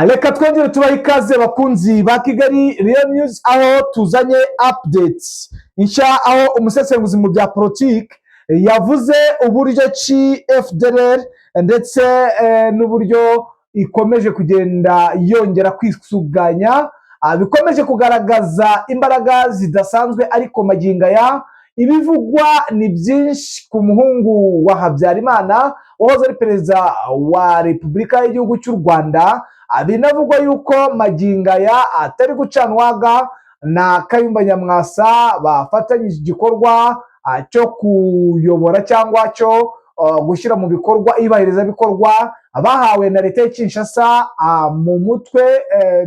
Reka twongere tubahe ikaze, bakunzi ba Kigali Real News, aho tuzanye updates nshya, aho umusesenguzi mu bya politiki yavuze uburyo ki FDLR ndetse n'uburyo ikomeje kugenda yongera kwisuganya, bikomeje kugaragaza imbaraga zidasanzwe. Ariko magingo aya ibivugwa ni byinshi ku muhungu wa Habyarimana wahoze ari perezida wa Repubulika y'igihugu cy'u Rwanda. Binavugwa yuko magingo aya atari gucanwaga na Kayumba Nyamwasa, bafatanyije igikorwa cyo kuyobora cyangwa cyo gushyira mu bikorwa iyubahirizabikorwa bahawe na leta ya Kinshasa mu mutwe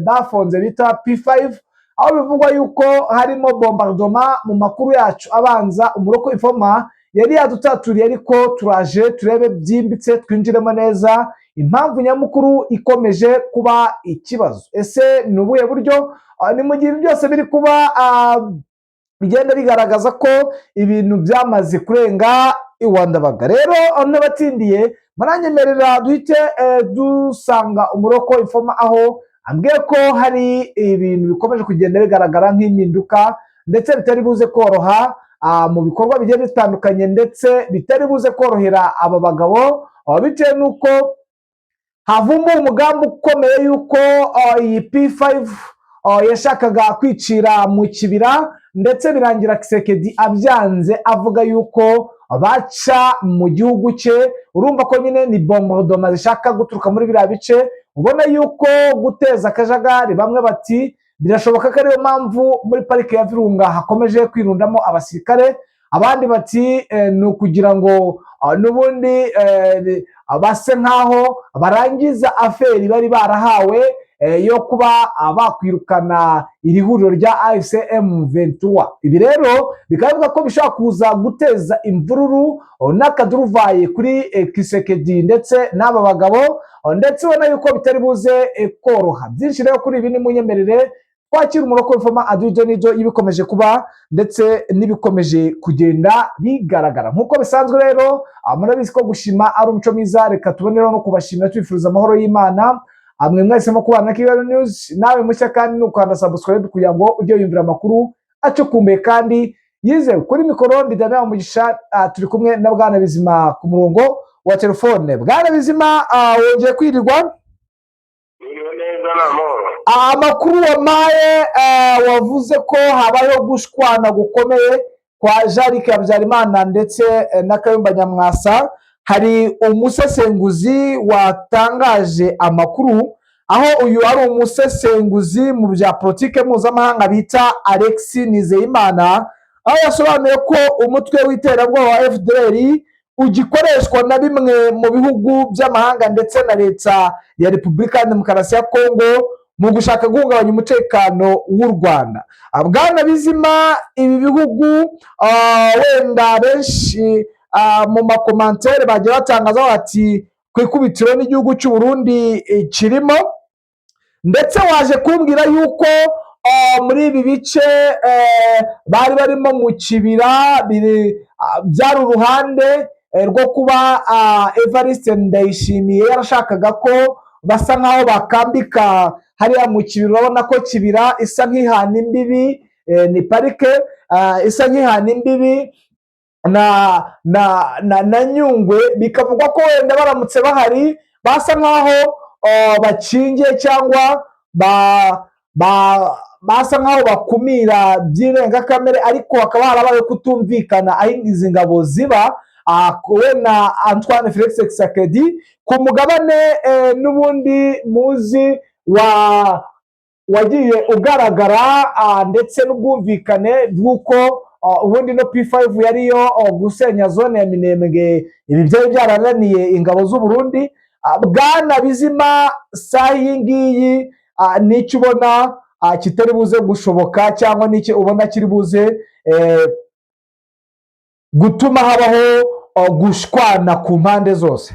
bafonze bita P5, aho bivugwa yuko harimo bombardement. Mu makuru yacu abanza, umuroko ifoma yari yadutaturiye, ariko turaje turebe byimbitse, twinjiremo neza impamvu nyamukuru ikomeje kuba ikibazo. Ese ni ubuhe buryo? Ni mu gihe ibi byose biri kuba, bigenda bigaragaza ko ibintu byamaze kurenga iwandabaga. Rero n'abatindiye, muranyemerera duhite dusanga umuroko ifoma, aho ambwiye ko hari ibintu bikomeje kugenda bigaragara nk'impinduka, ndetse bitari buze koroha mu bikorwa bigiye bitandukanye, ndetse bitari buze korohera aba bagabo, bitewe n'uko havumbuwe umugambi ukomeye yuko iyi P5 yashakaga kwicira mu kibira, ndetse birangira Tshisekedi abyanze, avuga yuko baca mu gihugu cye. Urumva ko nyine ni bombardement zishaka guturuka muri biriya bice, ubona yuko guteza akajagari. Bamwe bati birashoboka ko ariyo mpamvu muri parike ya Virunga hakomeje kwirundamo abasirikare. Abandi bati ni ukugira ngo n'ubundi base nk'aho barangiza affaire bari barahawe yo kuba bakwirukana iri huriro rya AFC M23. Ibi rero bikaba bivuga ko bishobora kuza guteza imvururu n'akaduruvayi kuri Tshisekedi ndetse n'aba bagabo, ndetse ubona yuko bitari buze koroha. Byinshi rero kuri ibi, nimunyemerere twakira umuroko w'ifoma adujo n'ijo ibikomeje kuba ndetse n'ibikomeje kugenda bigaragara. Nk'uko bisanzwe rero, murabizi ko gushima ari umuco mwiza. Reka tubonereho no kubashimira, tubifuriza amahoro y'Imana. Mwe mwahisemo kubana na Kigali News, nawe mushya kandi ni ukanda subscribe kugira ngo ujye wiyumvira amakuru acukumbuye kandi yizewe. Kuri mikoro ndi Damian Mugisha, turi kumwe na Bwana Bizima ku murongo wa telefone. Bwana Bizima, wongeye kwirirwa. Mwiriwe neza, ni amahoro. Amakuru wampaye, wavuze ko habayeho gushwana gukomeye kwa Jean Luc Habyarimana ndetse na Kayumba Nyamwasa. Hari umusesenguzi watangaje amakuru, aho uyu ari umusesenguzi mu bya politike mpuzamahanga bita Alex Nizeyimana, aho yasobanuye ko umutwe w'iterabwoba wa FDLR ugikoreshwa na bimwe mu bihugu by'amahanga ndetse na leta ya Repubulika ya Demokarasi ya Kongo mu gushaka guhungabanya umutekano w'u Rwanda. Bwana Bizima, ibi bihugu, wenda benshi mu ma commentaires bagiye batangaza bati ku ikubitiro n'igihugu cy'u Burundi kirimo, ndetse waje kumbwira yuko muri ibi bice bari barimo mu kibira byari uruhande rwo kuba Evariste Ndayishimiye yarashakaga ko basa nkaho bakambika hariya mu kibira. Urabona ko Kibira isa nk'ihana imbibi, ni parike isa nk'ihana imbibi na Nyungwe, bikavugwa ko wenda baramutse bahari basa nkaho bakingiye cyangwa basa nkaho bakumira by'irengakamere, ariko hakaba harabaye kutumvikana aho izi ngabo ziba, we na Antoine Felix Tshisekedi ku mugabane n'ubundi muzi wa wagiye ugaragara, ndetse n'ubwumvikane bw'uko ubundi no P5 yariyo gusenya zone ya Minembwe. Ibi byari byarananiye ingabo z'u Burundi. Bwana Bizima, saha iyi ngiyi n'icyo ubona kitari buze gushoboka, cyangwa n'icyo ubona kiri buze gutuma habaho gushwana ku mpande zose?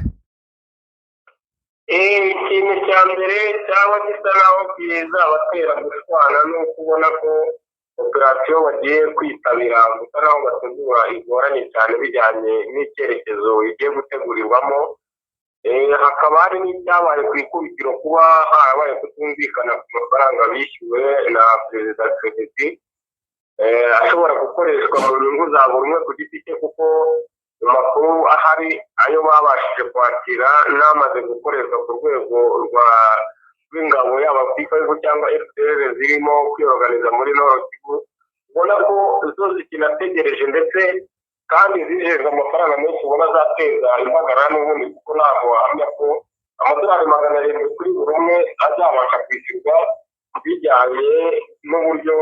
Ikintu cya mbere cyangwa gisa naho kizabatera gushwana ni uko ubona ko operasiyo bagiye kwitabira gusa naho bategura igoranye cyane bijyanye n'icyerekezo igiye gutegurirwamo. Hakaba hari n'icyabaye ku ikubitiro, kuba harabaye kutumvikana ku mafaranga bishyuwe na Perezida Tshisekedi, ashobora gukoreshwa mu nyungu za buri umwe ku giti cye, kuko mu makuru ahari ayo babashije kwakira n'amaze gukoreshwa ku rwego rw'ingabo, yaba P5 cyangwa FDLR zirimo kwiyoganiza muri Nord Kivu, ubona ko zo zikinategereje, ndetse kandi zijejwe amafaranga menshi, ubona azateza impagarara n'ubundi, kuko ntabwo wahamya ko amadolari 700 kuri buri umwe azabasha kwishyurwa, bijyanye n'uburyo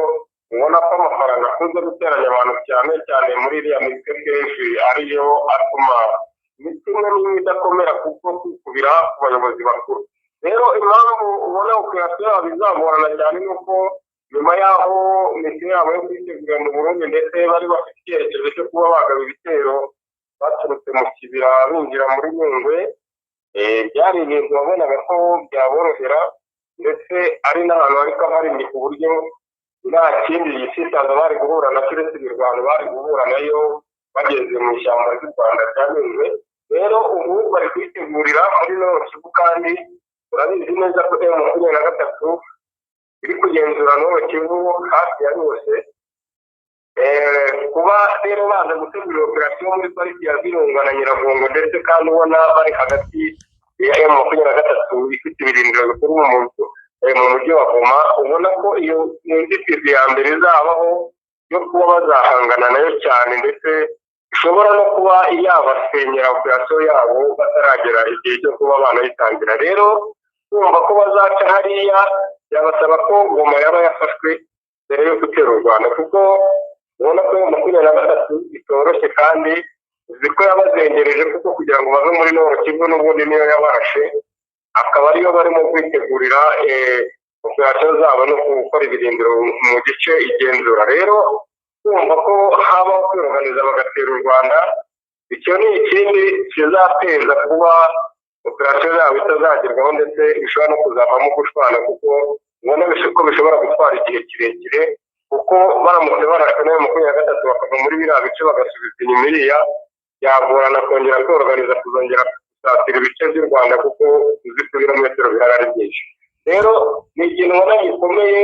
ubona ko amafaranga akunze guteranya abantu, cyane cyane muri iriya mitwe, kenshi ariyo atuma imitwe imwe n'imwe idakomera kuko kwikubira ku bayobozi bakuru. Rero impamvu ubona operasiyo yabo izagorana cyane ni uko nyuma y'aho misiyo yabo yo kwitegura mu Burundi, ndetse bari bafite icyerekezo cyo kuba bagaba ibitero baturutse mu Kibira binjira muri Nyungwe, byari ibintu wabonaga ko byaborohera, ndetse ari n'ahantu hari kabarimbi, ku buryo nta kindi gisitaza bari guhura nacyo uretse imirwano bari guhura nayo bageze mu ishyamba ry'u Rwanda rya Nyungwe. Rero ubu bari kwitegurira muri Nord Kivu, kandi urabizi neza ko M23 iri kugenzura Nord Kivu hafi ya yose. Kuba rero baza gutegura operasiyo muri pariki ya Virunga na Nyiragongo, ndetse kandi ubona bari hagati ya M23 ifite ibirindiro bikuru mu mujyi wa Goma, ubona ko iyo nzitizi ya mbere izabaho yo kuba bazahangana nayo cyane, ndetse ishobora no kuba yabasenyera operasiyo yabo bataragera igihe cyo kuba banayitangira. Rero kumva ko bazaca hariya byabasaba ko Goma yaba yafashwe mbere yo gutera u Rwanda, kuko ubona ko 23 itoroshye, kandi uzi ko yabazengereje, kuko kugira ngo bave muri Nord Kivu n'ubundi niyo yabarashe, akaba ariyo barimo kwitegurira operasiyo zabo no gukora ibirindiro mu gice igenzura. Rero kumva ko habaho kwiroganiza bagatera u Rwanda, icyo ni ikindi kizateza kuba operasiyo yabo itazagerwaho, ndetse bishobora no kuzavamo gushwana, kuko ubona ko bishobora gutwara igihe kirekire, kuko baramutse barashwe nayo 23 bakava muri biriya bice bagasubiza inyuma iriya, byagorana kongera kwiroganiza kuzongera gusatira ibice by'u Rwanda, kuko uzi ko ibirometero bihari ari byinshi. Rero ni ikintu ubona gikomeye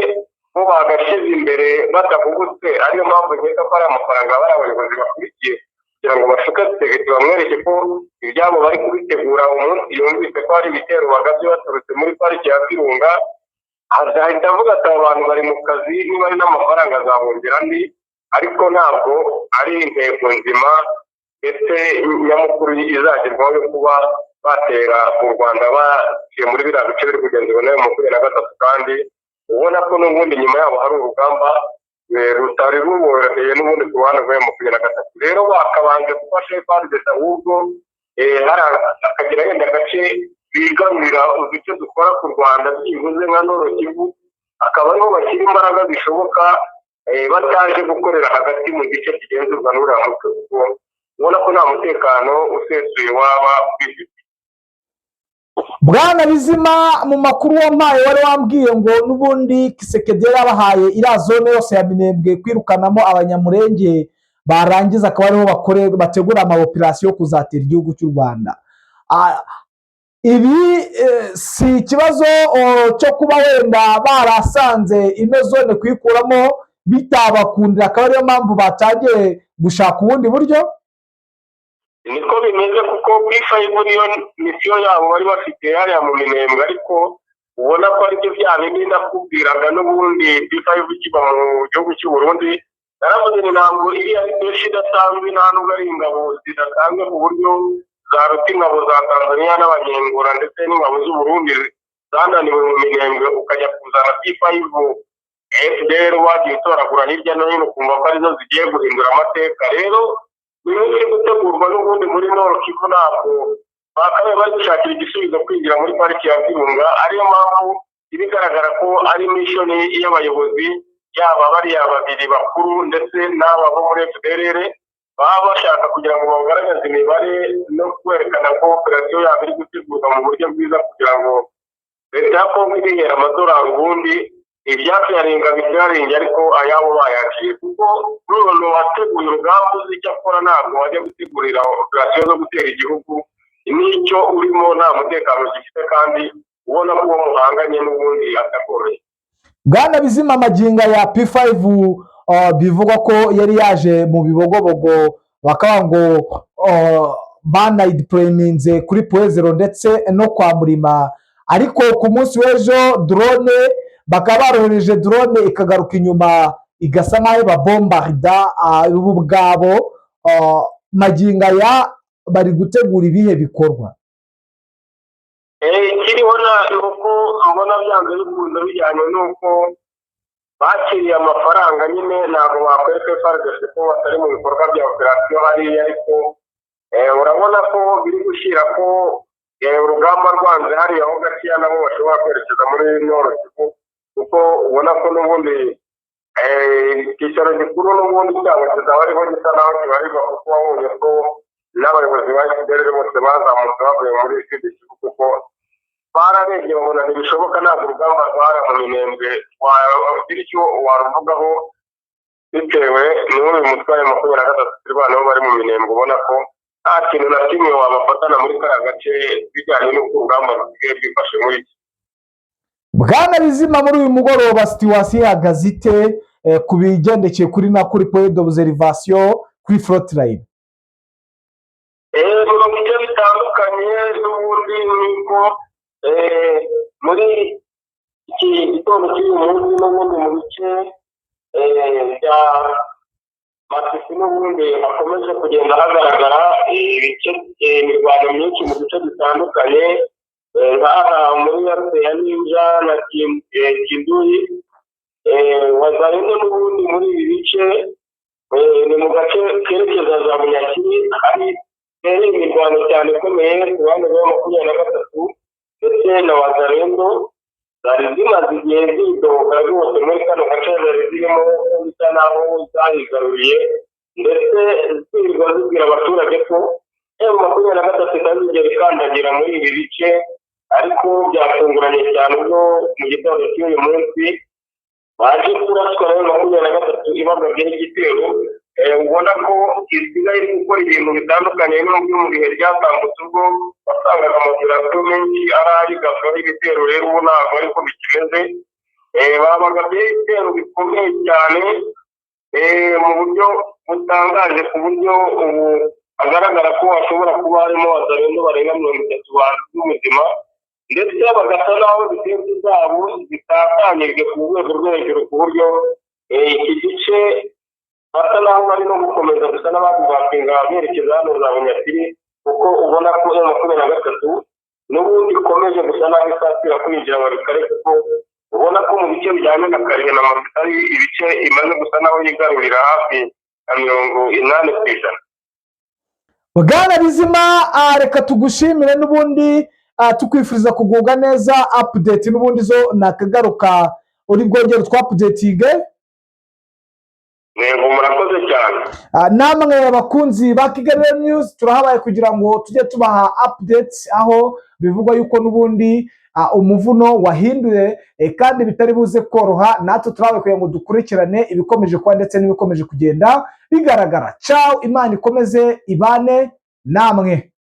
bo bagashyize imbere badahubutse, ariyo mpamvu nkeka ko ari amafaranga bari abayobozi bakurikiye kugira ngo bashuke Tshisekedi, bamwereke ko ibyabo bari kubitegura. Umunsi yumvise ko hari ibitero bagabye baturutse muri pariki ya Virunga, azahita avuga ati aba bantu bari mu kazi, niba ari n'amafaranga azabongera andi, ariko ntabwo ari intego nzima ndetse nyamukuru izagerwaho yo kuba batera mu Rwanda baciye muri biriya bice biri kugenzurwa nayo 23, kandi ubona ko n'ubundi nyuma yabo hari urugamba rutari ruboroheye n'ubundi ku ruhande rwa 23. Rero bakabanje gufasha FARDC, ahubwo hari akagira yenda agace bigarurira uduce dukora ku Rwanda, byibuze nka Nord Kivu, akaba ariho bashyira imbaraga zishoboka, bataje gukorera hagati mu gice kigenzurwa n'uriya mutwe, kuko ubona ko nta mutekano usesuye waba ufite. Bwana Bizima, mu makuru wampaye wari wambwiye ngo n'ubundi Tshisekedi yarabahaye iriya zone yose ya Minembwe kwirukanamo Abanyamurenge, barangiza akaba ariho bategura ama operasiyo yo kuzatera igihugu cy'u Rwanda. Ibi si ikibazo cyo kuba wenda barasanze ino zone kuyikuramo bitabakundira, akaba ariyo mpamvu batangiye gushaka ubundi buryo? Niko bimeze, kuko P5 niyo misiyo yabo bari bafite hariya mu Minembwe, ariko ubona ko aribyo bya bindi nakubwiraga n'ubundi P5 kiba mu gihugu cy'u Burundi. Naravuze ni ntabwo iriya ari benshi idasanzwe, nta nubwo ari ingabo zidasanzwe ku buryo zaruta ingabo za Tanzania n'Abanyengura ndetse n'ingabo z'u Burundi zananiwe mu Minembwe, ukajya kuzana P5 FDLR wagiye utoragura hirya no hino, ukumva ko arizo zigiye guhindura amateka. Rero bimwe biri gutegurwa n'ubundi muri Nord Kivu, ntabwo bakabaye bari gushakira igisubizo kwinjira muri pariki ya Virunga, ariyo mpamvu ibigaragara ko ari mission y'abayobozi, yaba bariya babiri bakuru ndetse n'aba bo muri FDLR, baba bashaka kugira ngo bagaragaze imibare no kwerekana ko operasiyo yabo iri gutegurwa mu buryo bwiza, kugira ngo leta ya Kongo ibihera amadolari, ubundi ibyafiyaringa bifiyaringa, ariko ayabo bayaciye, kuko n'umuntu wateguye urugamba uzi icyo akora ntabwo wajya gutegurira operasiyo zo gutera igihugu n'icyo urimo nta mutekano gifite, kandi ubona ko uwo muhanganye n'ubundi atakoroshye. Bwana Bizima, magingo ya P5 bivugwa ko yari yaje mu Bibogobogo, bakaba ngo banayideployinze kuri Point Zéro ndetse no kwa Murima, ariko ku munsi w'ejo drone bakaba barohereje drone ikagaruka inyuma, igasa nk'aho babombarida bo ubwabo. Magingo aya bari gutegura ibihe bikorwa? Ikiriho ni uko mbona byanze bikunze bijyanye n'uko bakiriye amafaranga nyine, ntabwo bakwereka FARDC ko batari mu bikorwa bya operasiyo hariya, ariko urabona ko biri gushyira ko urugamba rwanze hariya ho gakeya, nabo bashobora kwerekeza muri Nord Kivu, kuko ubona ko n'ubundi icyicaro gikuru n'ubundi cyabo kizaba ariho gisa naho kibarirwa, kuko wabonye ko n'abayobozi ba FDLR bose bazamutse bavuye muri Sud Kivu, kuko bararebye babona ntibishoboka, ntabwo urugamba rwara mu Minembwe wagira icyo waruvugaho bitewe n'uyu mutware 23 Twirwaneho bari mu Minembwe, ubona ko nta kintu na kimwe wabafatana muri kariya gace bijyanye n'uko urugamba rusigaye rwifashe muri iki. Bwana Bizima, muri uyu mugoroba situation ihagaze ite ku bigendekeye kuri point d'observation kuri front line? Mu bice bitandukanye n'ubundi nuko muri iki gitondo cy'uyu munsi n'ubundi mu bice bya Masisi n'ubundi hakomeje kugenda hagaragara ibice imirwano myinshi mu bice bitandukanye, nk'aha muri axe ya Ninja na Kinduyi wazarinde n'ubundi muri ibi bice ni mu gace kerekeza za Bunyakiri, hari imirwano cyane ikomeye ku ruhande rwa 23 ndetse na Wazalendo zari zimaze igihe zidoga rwose muri kano gace zari zirimo, bisa naho zayigaruriye, ndetse zirirwa zibwira abaturage ko M23 itazigera ikandagira muri ibi bice. Ariko byatunguranye cyane ubwo mu gitondo cy'uyu munsi baje kuraswa na M23 ibagabyeho igitero, ubona ko isigaye iri gukora ibintu bitandukanye n'ubwo mu bihe byatambutse ubwo wasangaga amaoperasiyo menshi ari ayigabwaho ibitero. Rero ubu ntabwo ariko bikimeze, babagabyeho ibitero bikomeye cyane mu buryo butangaje, ku buryo ubu hagaragara ko hashobora kuba harimo Wazalendo barenga 30 bazize ubuzima, ndetse bagasa n'aho defense zabo zitatanyijwe ku rwego rwo hejuru, ku buryo iki gice basa n'aho bari no gukomeza gusa n'abandi berekeza hano za Bunyakiri, kuko ubona ko M23 n'ubundi ikomeje gusa n'aho isatira kwinjira Walikale, kuko ubona ko mu bice bijyanye na Kalehe na Masisi ari ibice imaze gusa n'aho yigarurira hafi ya 80%. Bwana Bizima, reka tugushimire n'ubundi tukwifuriza kugubwa neza. Update n'ubundi zo nakagaruka, uri bwongere twaupdatinge. Yego, murakoze cyane. Namwe abakunzi ba Kigali News, turahabaye kugira ngo tujye tubaha updates aho bivugwa yuko n'ubundi umuvuno wahinduye kandi bitari buze koroha. Natwe turahabaye kugira ngo dukurikirane ibikomeje kuba ndetse n'ibikomeje kugenda bigaragara. Ciao, Imana ikomeze ibane namwe.